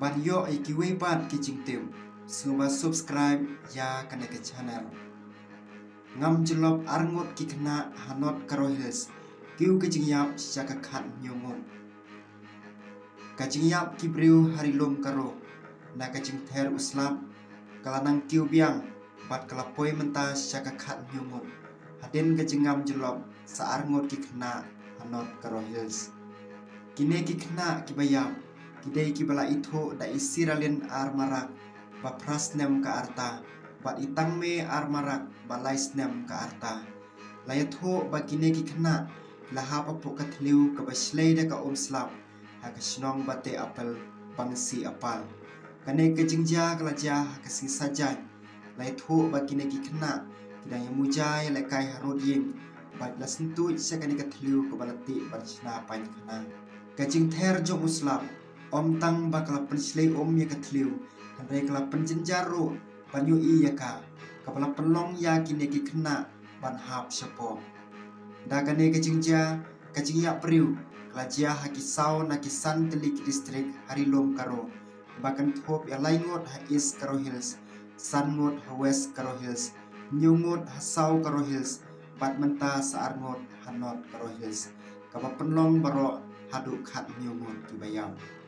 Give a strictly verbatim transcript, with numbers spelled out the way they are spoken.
Ban ïoh ïa kiwei pat ki jingtip, sngewbha subscribe ïa kane ka channel. Ngam jyllop arngut ki khynnah ha North Garo Hills kiew ka jingïap sha ka khathynñiew ngut. Ka jingïap ki briew ha Ri Lum Garo na ka jingther u slap ka la nang kiew biang bad ka la poi mynta sha ka khathynñiew ngut hadien ka jingngam jyllop sa arngut ki khynnah ha North Garo Hills. Kine ki khynnah kiba ïap ki dei kiba la ithuh da i Siralin Armarak ba phra snem ka rta bad i Tangme Armarak ba lai snem ka rta. La ïathuh ba kine ki khynnah la hap hapoh ka thliew kaba shlei da ka um slap ha ka shnong Bate Apel, Bangsi Apal. Kane ka jingjia ka la jia ha ka sngi Saitjaiñ. La ïathuh ba kine ki khynnah ki dang ïa muja ïa lehkai harud ïing bad la syntuid sha kane ka thliew kaba la tih ban shna paikhana. Ka jingther jong u slap ym tang ba ka la pynshlei um ïa ka thliew, hynrei ka la pynjynjar ruh ban ïohi ïa ka, kaba la pynlong ïa kine ki khynnah ban hap shapoh. Da kane ka jingjia, ka jingïap briew ka la jia ha ki saw na ki san tylli ki district ha Ri Lum Garo, ba kynthup ïa lai ngut ha East Garo Hills, san ngut ha West Garo Hills, hynñiew ngut ha South Garo Hills bad mynta sa arngut ha North Garo Hills, kaba pynlong baroh haduh khathynñiew ngut kiba ïap.